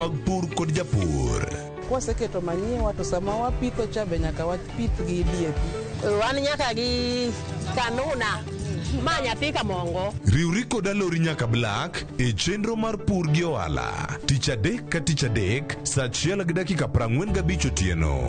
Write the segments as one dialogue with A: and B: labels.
A: Mag pur kod japur.
B: Kwaseketo manyiwa to sama wapitho cha be nyaka wapith gi DAP.
C: Wan nyaka gi kanuna ma nyathi kamongo.
A: Riwri kod Alori nyaka Black e chenro mar pur gi ohala tich adek ka tich adek saa achiel gi dakika 45 otieno.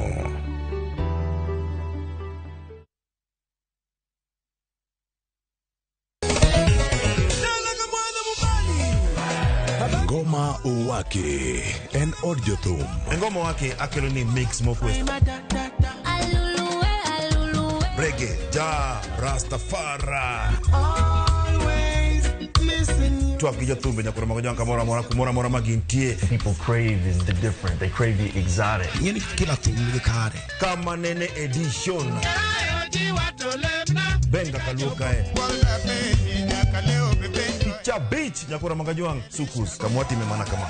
A: Ngoma Owake en od jothum.
D: Ngoma Owake akelo ni mix mokwe. Reggae, ja, Rastafari. Twak gi jothumbe nyakoro mago jwang' kamoro amora kumoro amora ma gintie.
E: People crave is the different. They crave the exotic.
F: Ing'eni kila thum nigi kare.
D: Kama nene edition. Benga kaluo kae. Picha beach nyakoro mago jwang' sukus kamwatime mana kama.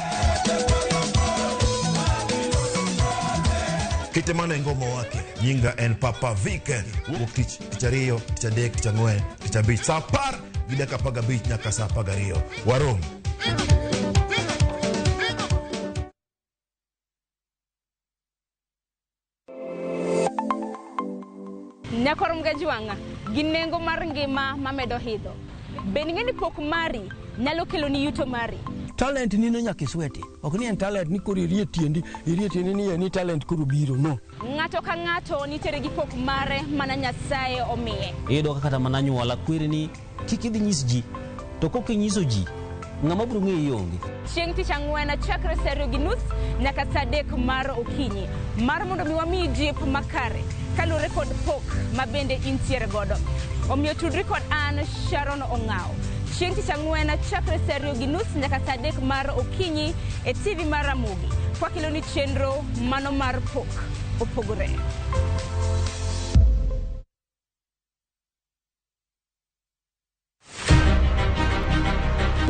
D: Kite mana e ngoma wake. Nyinga en Papa Vic. Wuok tich, tich ariyo, tich adek, tich ang'wen, tich abich. Saa apar gi dakika apar gabich nyaka saa apar gariyo. Warom.
G: Nyakor Mgajwang'a gi nengo mar ngima mamedo idho. Bende ing'e ni pok mari nyalo keloni yuto mari?
F: Talent nino nyaka isweti. Ok ni en talent ni koro irie tiendi, irie tiendi ni ni talent koro biro. No.
G: Ng'ato ka ng'ato nitiere gi pok mare mana Nyasaye omiye.
H: Iyudo ka kata mana anyuola kweri ni kik idhi nyis ji. To kok inyiso ji, ng'ama biro ng'eyi onge.
G: Chieng' tich ang'wen chakre saa ariyo gi nus nyaka saa adek mar okinyi mar mondo mi wamiyi jip makare kaluwore kod pok ma bende intiere godo. Omiyo tudri kod an Sharon Ong'awo chieng' tich ang'wen chakre saa ariyo gi nus nyaka saa adek mar okinyi e TV mar Ramogi kwakeloni chenro mano mar pok opogore.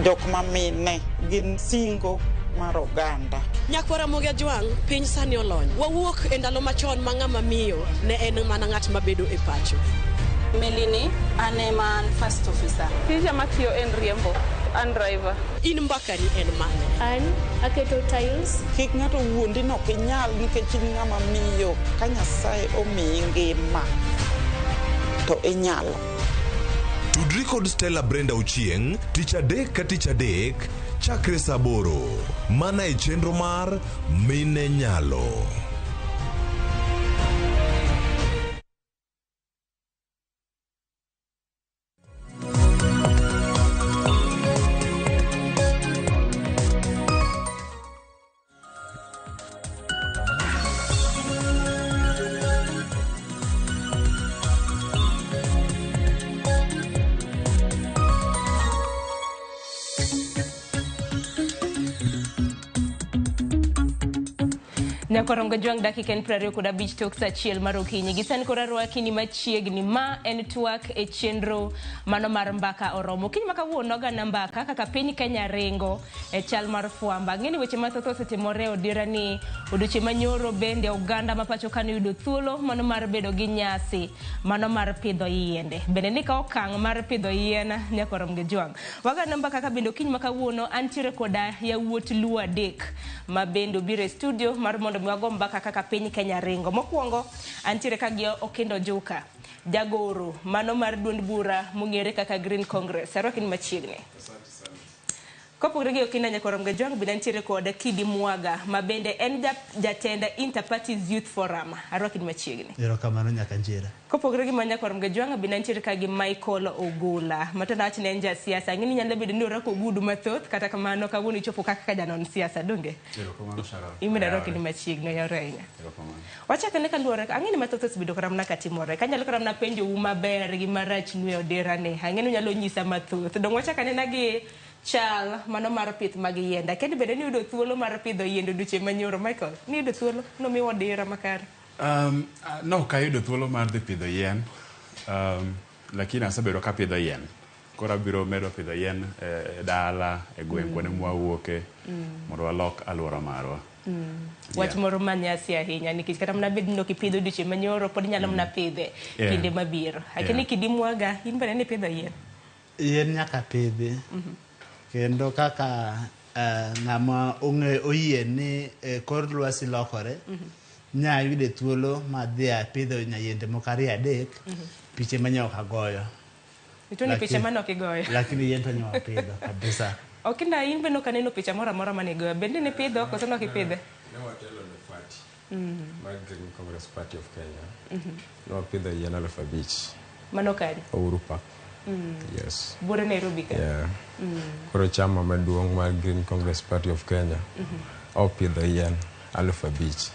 I: Jok ma mine gin singo mar oganda.
J: Nyakwar Ramogi Ajwang', piny sani olony. Wawuok e ndalo machon ma ng'ama miyo ne en mana ng'at mabedo e pacho.
K: Melini, an ema an first officer.
L: Tija matiyo en riembo, an driver.
J: In mbakani en mane?
M: An aketo tiles.
I: Kik ng'ato wuondi ni ok inyal nikech in ng'ama miyo. Ka Nyasaye omiyi ngima to inyalo.
A: Tudri kod Stella Brenda Ochieng' tich adek ka tich adek chakre saa aboro mana e chenro mar Mine Nyalo.
G: Nyakorongo Jwang' dakika en 25 tok saa achiel mar okinyi. Gi sani koro arwaki ni machiegni ma en twak e chenro mano mar mbaka oromo. Okinyi ma kawuono oganda mbaka kaka piny Kenya ringo e chal mar fwamba. Ang'e ni weche mathoth osetimore e odira ni odiochieng' manyoro bende oganda ma pacho ka noyudo thuolo mano mar bedo gi nyasi mano mar pidho yiende. Bende ni ka okang' mar pidho yien nyakorom gi jwang'. Waganda mbaka kaka bende okinyi ma kawuono antiere koda yawuot Luo adek ma bende obiro e studio mar mondo mi wago mbaka kaka piny Kenya ringo. Mokwongo antiere ka gi Okindo Juka, jagoro mano mar duond bura mong'ere kaka Green Congress. Arwaki ni machiegni. Kopogore gi Okinda Nyakorom Gajwang' bende antiere kod Kidi Mwaga ma bende en jatend Inter-Parties Youth Forum. Arwaki ni machiegni.
N: Erokamano nyaka njira.
G: Kopogore gi mano Nyakorom Gajwang' bende antiere ka gi Michael Ogola. Matendo awach ni en jasiasa. Ang'e ni nyalo bedo ni orako ogudu mathoth kata kamano kawuono ichopo kaka janon siasa donge?
O: Erokamano Sharon.
G: In bende arwaki ni machiegni oyawre ahinya.
O: Erokamano.
G: Wachak ane kaluwore ang'e ni mathoth osebedo kata mana katimore. Kanyalo kata mana penjou maber gi marach nu e odira ni. Ang'e ni unyalo nyisa mathoth. Dong wachak anena gi chal mano mar pith mag yiende. Akia ni bende niyudo thuolo mar pidho yiende odiochieng' manyoro. Michael, niyudo thuolo? Nomiwa odira makare?
O: No ok ayudo thuolo mar dhi pidho yien. Lakini asebedo kapidho yien. Koro abiro medo pidho yien e dala, e gweng' kuonde mwawuoke mondo walok alwora marwa.
G: Wach moro ma nyasi ahinya nikech kata mana bed ni ok ipidho odiochieng' manyoro pod inyalo mana pidhe kinde mabiro. Akia ni Kidi Mwaga, in bende nipidho yien?
N: Yien nyaka pidhi. Kendo kaka Ng'ama ong'e oyie ni kor lwasi lokore nya yude thuolo madhi apidho nyayiende moko ariyo adek. Piche manya ok agoyo.
G: Itoni piche mane ok igoyo.
N: Lakini yien to nyo apidho kabisa.
G: Okinda in be nok aneno picha moro amora mane igoyo. Bende ne pidho koso nok ipidhe?
P: Ne watelo ne party mar Green Congress Party of Kenya. Ne wapidho yien 5,000.
G: Mano kanye?
P: Uhuru Park. Yes.
G: Buore Nairobi ka?
P: Yeah. Koro chama maduong' mar Green Congress Party of Kenya opidho yien 5,000.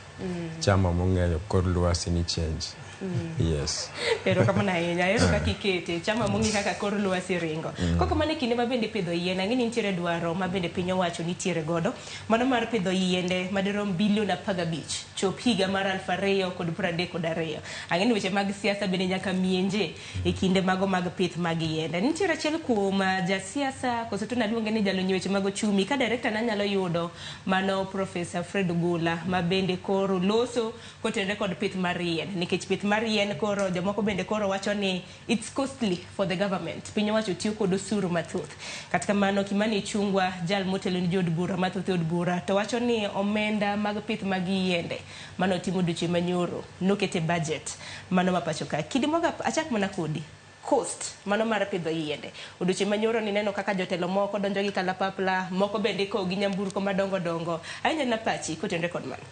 P: Chama mong'eyo kor lwasi ni change. Yes.
G: Erokamano ahinya. Ahero kaka ikete. Chama mong'e kaka kor lwasi ringo. Koko mano e kinde ma bende ipidho yien, ang'e ni nitiere dwaro ma bende piny owacho nitiere godo. Mano mar pidho yiende madirom bilion 15 chop higa mar 2032. Ang'e ni weche mag siasa bende nyaka mienje e kinde mago mag pith mag yiende. Nitiere achiel kuom jasiasa koso to naluonge ni jalony e weche mag ochumi ka director nanyalo yudo mano Professor Fred Ogola ma bende koro loso kotenore kod pith mar yien. Nikech pith mar yien koro jomoko bende koro wacho ni it's costly for the government. Piny owacho tiyo kod osuru mathoth. Kata kamano Kimani Ichung'wa jal motelo ni jood bura mathoth e od bura to wacho ni omenda mag pith mag yiende mano timo dweche manyoro nokete budget mano ma pacho ka. Kidi moga achak mana kodi. Cost mano mar pidho yiende. Odiochieng' manyoro nineno kaka jotelo moko donjo gi kalapapla, moko bende ikowo gi nyamburko madongo dongo. Ahinya na pachi kotenore kod mano.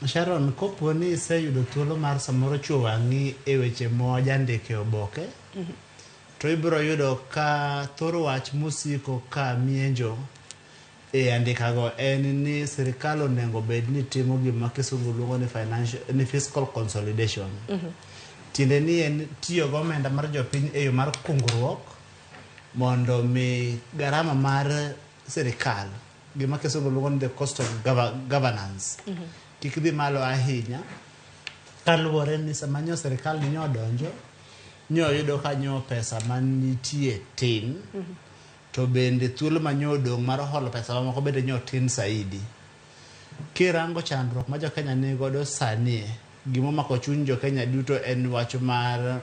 N: Sharon, kopo ni iseyudo thuolo mar samoro chuo wang'i e weche mojandike oboke, to ibiro yudo ka thor wach mosiko ka mienjo e andikago en ni sirikal onego bed ni timo gima kisungu luongo ni financial, ni fiscal consolidation. Tiende ni en tiyo gi omenda mar jopiny e yo mar kungruok mondo mi garama mar sirikal, gima kisungu luongo ni the cost of governance, kik dhi malo ahinya kaluwore ni sama nyo sirikal ni nyo donjo nyo yudo ka nyo pesa manitie tin, to bende thuolo ma nyo odong' mar holo pesa mamoko bende nyo tin saidi. Kirango chandruok ma jokenya ni godo sani, gimomako chuny jokenya duto en wach mar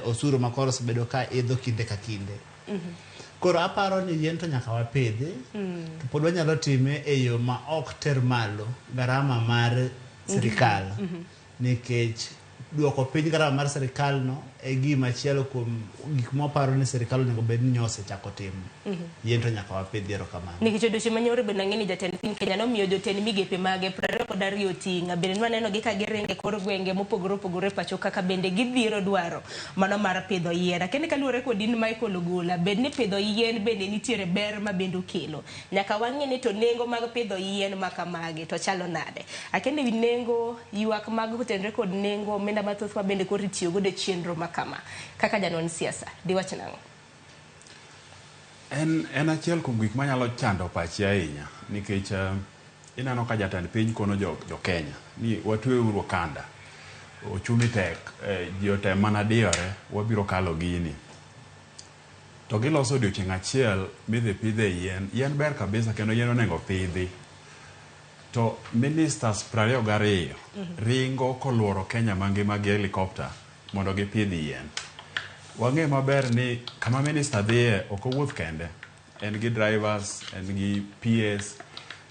N: osuru ma koro osebedo ka idho kinde ka kinde. Koro aparo ni yien to nyaka wapidhi, to pod wanyalo time e yo ma ok ter malo garama mar sirikal, nikech duoko piny garama mar sirikal no e gima achiel kuom gik mwaparo ni sirikal onego bed ni nyo osechako timo. Yien to nyaka wapidhi, erokamano.
G: Nikech odiochieng' manyoro bende ang'e ni jatend piny Kenya nomiyo jotend migepe mage 22 ting'. Bende nwaneno gi ka giringo e kor gwenge mopogore opogore pacho kaka bende gidhiero dwaro mano mar pidho yien. Akeni kaluwore kod in Michael Ogola, bed ni pidho yien bende nitiere ber ma bende okelo. Nyaka wang'e ni to nengo mag pidho yien ma kamagi to chalo nade. Akeni wi nengo, ywak mag kotenore kod nengo omenda mathoth ma bende koro itiyo godo e chenro ma kama. Kaka janon siasa, diwach nang'o?
O: En achiel kuom gik manyalo chando pachi ahinya nikech ineno ka jatend piny kono jo Kenya ni watweuru okanda, ochumi tek, ji otem mana diyore, wabiro kalo gini. To giloso odiochieng' achiel midhi pidhe yien. Yien ber kabisa kendo yien onego pidhi. To ministers 22 ringo koluoro Kenya mangima gi helicopter mondo gipidh yien. Wang'e maber ni kama minister dhiye ok owuoth kende. En gi drivers, en gi PS.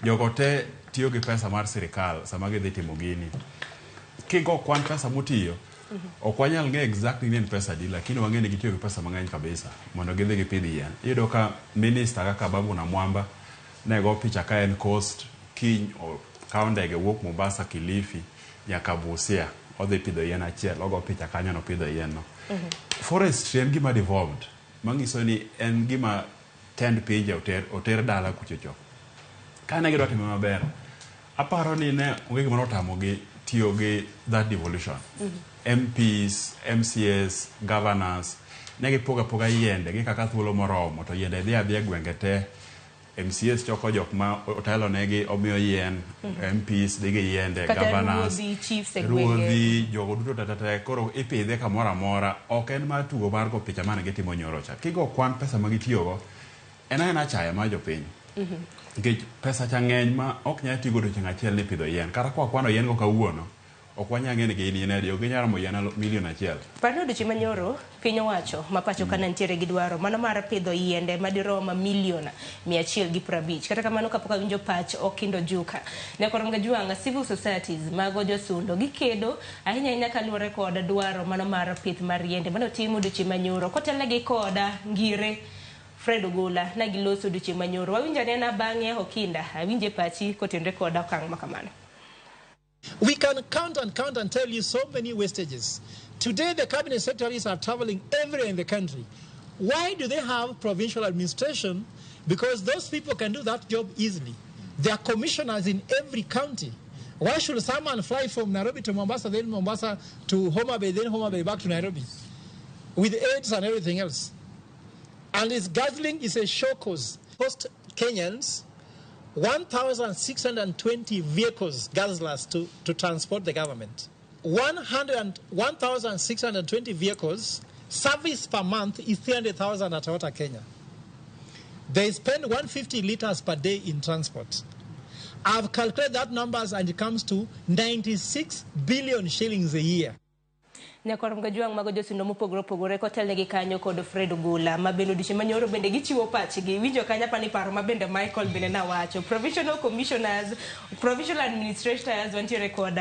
O: Jogo te tiyo gi pesa mar sirikal sama gidhi timo gini. Kigo kwan pesa motiyo, ok wanyal ng'eyo exactly ni en pesa adi, lakini wang'e ni gitiyo gi pesa mang'eny kabisa mondo gidhi gipidh yien. Iyudo ka minister kaka Babu Namwamba ne go picha ka en Coast, kiny okawo ndege wuok Mombasa, Kilifi nyaka Busia, odhi pidho yien achiel, ogo picha kanyo nopidho yien no. Forestry en gima devolved, manyiso ni en gima tend pinje oter dala kuchocho. Kane gidwa time maber, aparo ni ne onge gima notamogi tiyo gi that devolution. MPs, MCAs, governors, ne gipogo apoga yiende gi kaka thuolo moromo to yiende dhi adhiya e gwenge te. MCAs choko jok ma otelo negi omiyo yien, MPs dhi gi yiende,
G: Kata
O: governors,
G: ruodhi, chiefs e gwenge.
O: ruodhi, jogo duto te te te, koro ipidhe kamoro amora. Ok en mar tugo mar go picha mane gitimo nyoro cha. Kigo kwan pesa ma gitiyogo, en aena achaya mar jopiny. Nikech pesa cha ng'eny ma ok nyal tigo odiochieng' achiel ni pidho yien. Kata kwa kwano yien go kawuono, Ok wanyal ng'eyo ni gin yien adi, ok ginyal romo yien milion achiel.
G: Par ni odiochieng' manyoro, piny owacho ma pacho ka ne nitiere gi dwaro mano mar pidho yiende madirom milion 150. Kata kamano kapok awinjo pach Okindo Juka, Nyakwar Mgajwang' civil societies mago josundo gikedo ahinya ahinya kaluwore kod dwaro mano mar pith mar yiende mane otim odiochieng' manyoro kotelnegi kod Ngire Fred Ogola na giloso odiochieng' manyoro. Wawinjo anena bang'e Okinda, awinje pachi kotenre kod okang' ma kamano.
Q: We can count and count and tell you so many wastages. Today, the cabinet secretaries are traveling everywhere in the country. Why do they have provincial administration? Because those people can do that job easily. They are commissioners in every county. Why should someone fly from Nairobi to Mombasa, then Mombasa to Homa Bay, then Homa Bay back to Nairobi? With aids and everything else. And this guzzling is a show cause. Cost Kenyans 1,620 vehicles, guzzlers, to transport the government. 1,620 vehicles, service per month is 300,000 at Toyota Kenya. They spend 150 liters per day in transport. I've calculated that numbers and it comes to 96 billion shillings a year.
G: Nyakwar Mgajwang' mago josindo mopogore opogore kotelnegi kanyo kod Fred Ogola ma bende odiochieng' manyoro bende gichiwo pachgi. Winjo kanyo apani paro ma bende Michael bende nawacho. Provisional commissioners, provisional administrators wantiere kod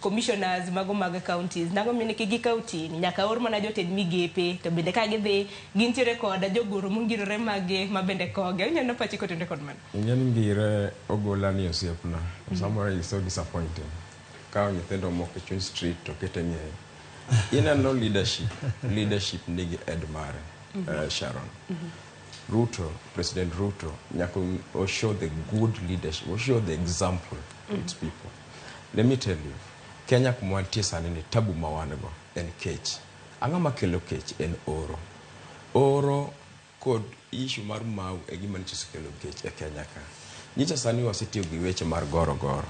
G: commissioners mago mag counties. Nang'o miyo kik gikaw ting'? Nyaka or mana jotend migepe to bende ka gidhi gintiere kod jogoro mongirore mage ma bende koge. Awinjo pachi kotenore kod mano.
P: Ing'e ni Ngire Ogola ni osiepna. Samoro is so disappointing. Kawo nyithindo moko e chuny street to kete ng'eye. Ineno leadership, leadership nigi ed mare, Sharon. Ruto, President Ruto, nyaka o show the good leadership, o show the example to its people. Let me tell you, Kenya kuma wantie sani ni tabu ma wan go en kech. Ang'o makelo kech en oro. Oro kod issue mar mau e gima nyicha osekelo kech e Kenya ka. Nyicha sani wasetiyo gi weche mar goro goro.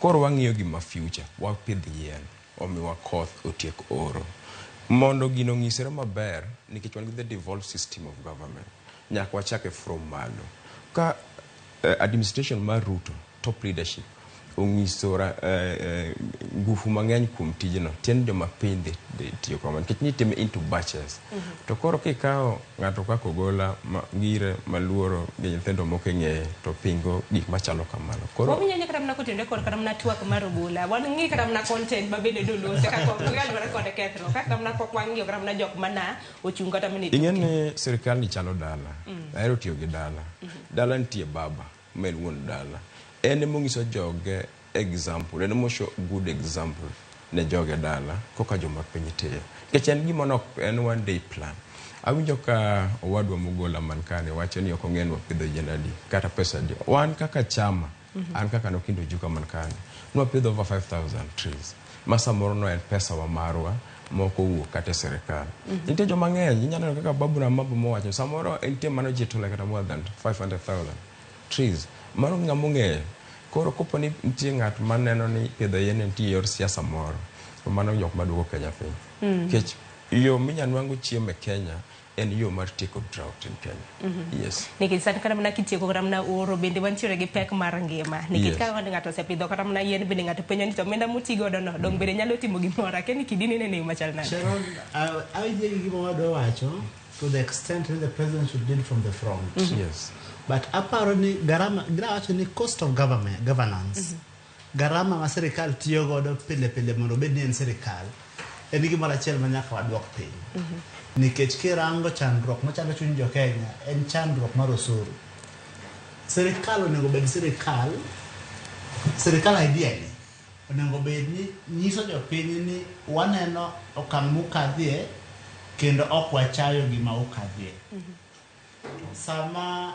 P: Koro wang'iyo gima future, wapidh yien, omiwa koth otiek oro. Mondo gino onyisre maber, nikech wan gi the devolved system of government, nyaka wachake from malo. Ka administration mar Ruto, top leadership, onyiso ngufu mang'eny kuom tijno, tiend joma piny dhi tiyo kama, nikech nitime into batches. To koro kikawo ng'ato kaka Ogola, Ngire, Maluoro gi nyithindo moko e ng'eye to pingo gik machalo kamano. Koro
G: Wawinjo ane kata mana kotenore kod kata mana twak mar Ogola. Wan ng'i kata mana content ma bende nolose kaka kaluwore kod kethruok. Kata mana pok wang'iyo kata mana jok mana ochung' kata mana e
P: Ing'e ni sirikal ni chalo dala. Ahero tiyo gi dala. Dala nitie baba, ma en wuon dala. En emong'iso joge example, en emo show good example ne joge dala koka joma piny tiyo. Nikech en gima nok en one day plan. Awinjo ka owadwa Mugola man kani wacho ni ok ong'e ni wapidho yien adi kata pesa adi. Wan kaka chama, an kaka Nokindo Ojuka man kani, nwapidho over 5,000 trees. Ma samoro no en pesa wa marwa moko owuok kata e sirikal. Nitie joma ng'eny, inyalo neno kaka Babu na Mambo mowacho, samoro nitie mano jitole kata more than 500,000 trees. Mano ng'ama ong'eyo. Koro kopo ni nitie ng'at maneno ni pidho yien nitie yor siasa moro, to mano jok maduoko Kenya piny. Nikech yo minya nwang'o chiemo e Kenya en yo mar tieko drought in Kenya. Yes.
G: Nikech sani kata mana kitieko kata mana oro bende wantiere gi pek mar ngima. Nikech ka ng'ato osepidho kata mana yien bende ng'ato penjo ni to omenda moti godo no dong bende nyalo timo gimoro. Akia ni kidini nene yo machal nade.
N: Sharon, awinjo gi gima wadwa wacho to the extent that the president should lead from the front.
P: Yes.
N: But aparo ni garama, gina wacho ni cost of government, governance. Garama ma sirikal tiyo godo pile pile mondo obed ni en sirikal en gimoro achiel ma nyaka waduok piny. Nikech kirango chandruok machando chuny jo Kenya en chandruok mar osuru. Sirikal onego bed sirikal, sirikal ideally onego bed ni nyiso jopiny ni waneno okang' mukadhie kendo ok wachayo gima ukadhie. Sama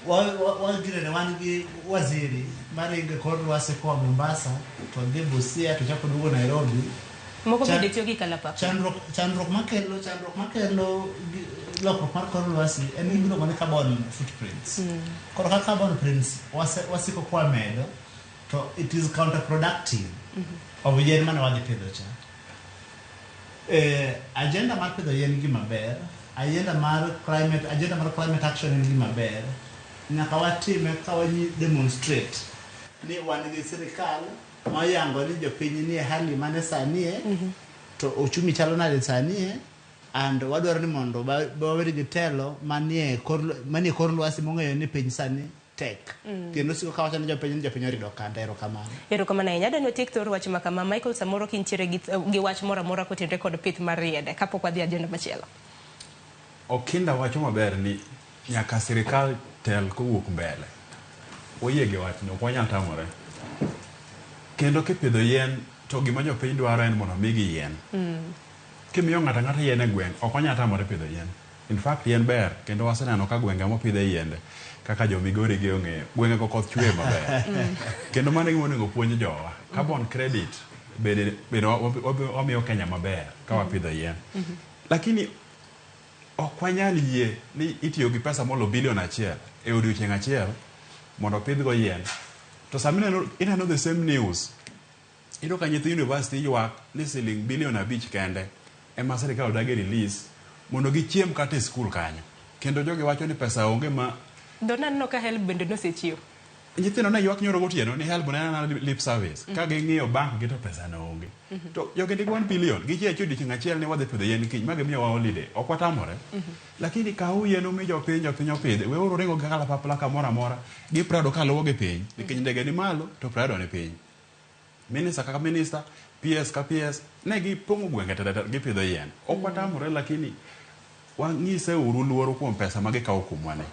N: wagirene wan gi waziri maringo e kor lwasi koa Mombasa to dhi Busia to chako duogo Nairobi.
G: Moko bende tiyo gi kalapapla.
N: Chandruok makelo lokruok mar kor lwasi en gima iluongo ni carbon footprints. Koro ka carbon prints wasiko kwamedo to it is counterproductive of yien mane wadhi pidho cha. Agenda mar pidho yien gima ber, agenda mar climate action en gima ber. Nyaka watime ka wanyi demonstrate ni wan gi sirikal Moyango ni jopiny nie hali mane sani e, to uchumi chalo nade sani e, and wadwaro ni mondo wabed gi telo manie kor lwasi mong'eyo ni piny sani tek. Kendo siko kawacho ni jopiny ni jopiny orido kanda. Erokamano.
G: Erokamano ahinya. Adwa ni watiek thor wach ma kama. Michael, samoro kintiere gi wach moro amora kotenore kod pith mar yiende kapok wadhi agenda machielo.
O: Okinda wacho maber ni nyaka sirikal tel kowuok mbele. Oyie gi wachno, ok wanyal tamore. Kendo kipidho yien to gima jopiny dwaro en mondo migi yien. Kimiyo ng'ato ang'ata yien e gweng', ok wanyal tamore pidho yien. In fact, yien ber, kendo waseneno ka gwenge mopidhe yiende, kaka jo Migori gi ong'eyo, gwenge go koth chwe maber. Kendo mano e gima onego puonj jowa. Carbon credit bende wamiyo Kenya maber ka wapidho yien. Lakini ok wanyal yie ni itiyo gi pesa molo bilion 1 e odiochieng' achiel mondo opidhgo yien. To sama ineno the same news, iyudo ka nyithi university ywak ni siling bilion 5 kende ema sirikal odagi release mondo gichiem kata e skul kanyo. Kendo jogi wacho ni pesa onge ma...
G: Donaneno ka HELB bende nosechiwo.
O: Nyithindo ne ywak nyoro gotieno ni HELB ne en lip service. Ka ging'iyo bank gi to pesa no onge. To jogi nigi 1 billion. Gichiwo achiel odiochieng' achiel ni wadhi pidho yien kiny. Ma gimiyowa holiday. Ok watamore. Lakini kaw yien umi jopiny, jopiny opidhi. Weuru ringo gi kalapapla kamoro amora. Gi Prado kaluwo gi piny. Nikech ndege ni malo to Prado ni piny. Minister kaka minister, PS ka PS, ne gipong'o gwenge te gipidho yien. Ok watamore lakini wanyise uru luoro kuom pesa ma gikawo kuomwa ni.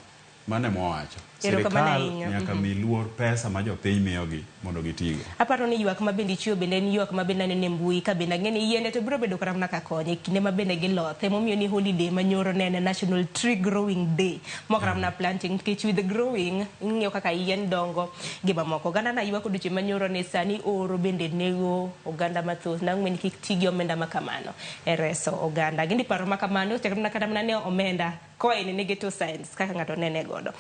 O: Mano ema wawacho. Sirikal nyaka mi luor pesa ma jopiny miyogi mondo gitigo.
G: Aparo ni ywak ma bende ichiwo bende en ywak ma bende aneno e mbui ka bende ang'e ni yiende to biro bedo kata mana ka konyo e kinde ma bende giloth. Emomiyo ni holiday ma nyoro ne en National Tree Growing Day. Mok kata mana planting nikech with growing ing'iyo kaka yien dongo gi mamoko. Oganda na ywak odiochieng' ma nyoro ni sani oro bende nego oganda mathoth. Nang'o ni kik ti gi omenda ma kamano e reso oganda. Gin paro ma kamano chakre mana kata mana ne omenda coin nigi 2 cents kaka ng'ato nene godo.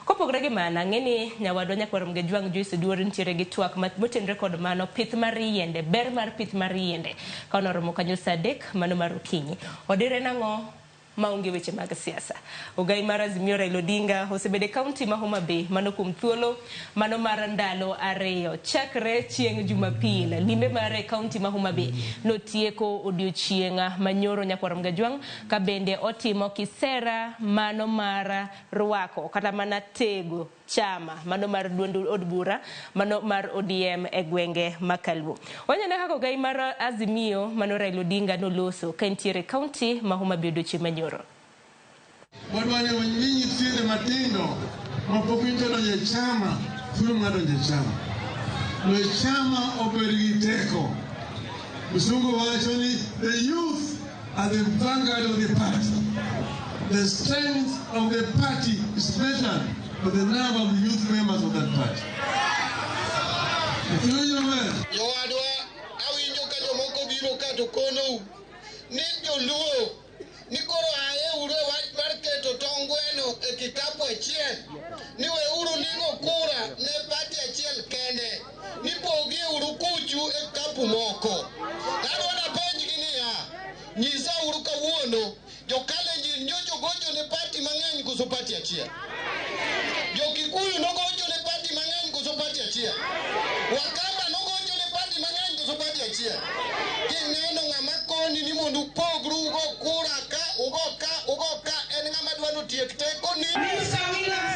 G: Kopogore gi mano, ang'e ni nyawadwa nyakwar Mgejwang' Joyce Oduor nitiere gi twak motenore kod mano pith mar yiende, ber mar pith mar yiende. Ka noromo kanyo saa 3 mano mar okinyi. Odire nang'o maonge weche mag siasa. Ogai mar Azimio Raila Odinga osebedo e kaunti ma Homa Bay mano kuom thuolo mano mar ndalo 2 chakre chieng' Jumapil. Limbe mare e kaunti ma Homa Bay notieko odiochieng' manyoro nyakwar Mgejwang' ka bende otimo kisera mano mar rwako kata mana tego chama mano mar duond od bura mano mar ODM e gwenge ma Kaluo. Waneno kaka ogai mar Azimio mano Raila Odinga noloso ka entiere kaunti ma Homa Bay odiochieng' manyoro.
R: Wadwaro ni nyithindo matindo mapok donjo e chama thuolo mar donjo e chama. To chama obed gi teko. Msungu wacho ni the youth are the vanguard of the party. The strength of the party is measured by the number of youth members of that party.
S: Jowadwa awinjo ka jomoko biro ka to konou ni joluo ni koro aye uru e wach mar keto tong gweno e kikapu achiel, ni weuru ling'o kura ne party achiel kende, ni pogie uru kuchu e kikapu moko. Adwa napenjgi niya, nyisa uru kawuono jo-Kalenjin nyocha gocho ne party mang'eny koso party achiel? Jo-Kikuyu nogocho ne party mang'eny koso party achiel? Wakamba nogocho ne party mang'eny koso party achiel? Kineno ng'ama koni ni mondo upogru ugo kura ka, ugo ka, ugo ka, en ng'ama dwa notiek teko ni.
T: Mr. William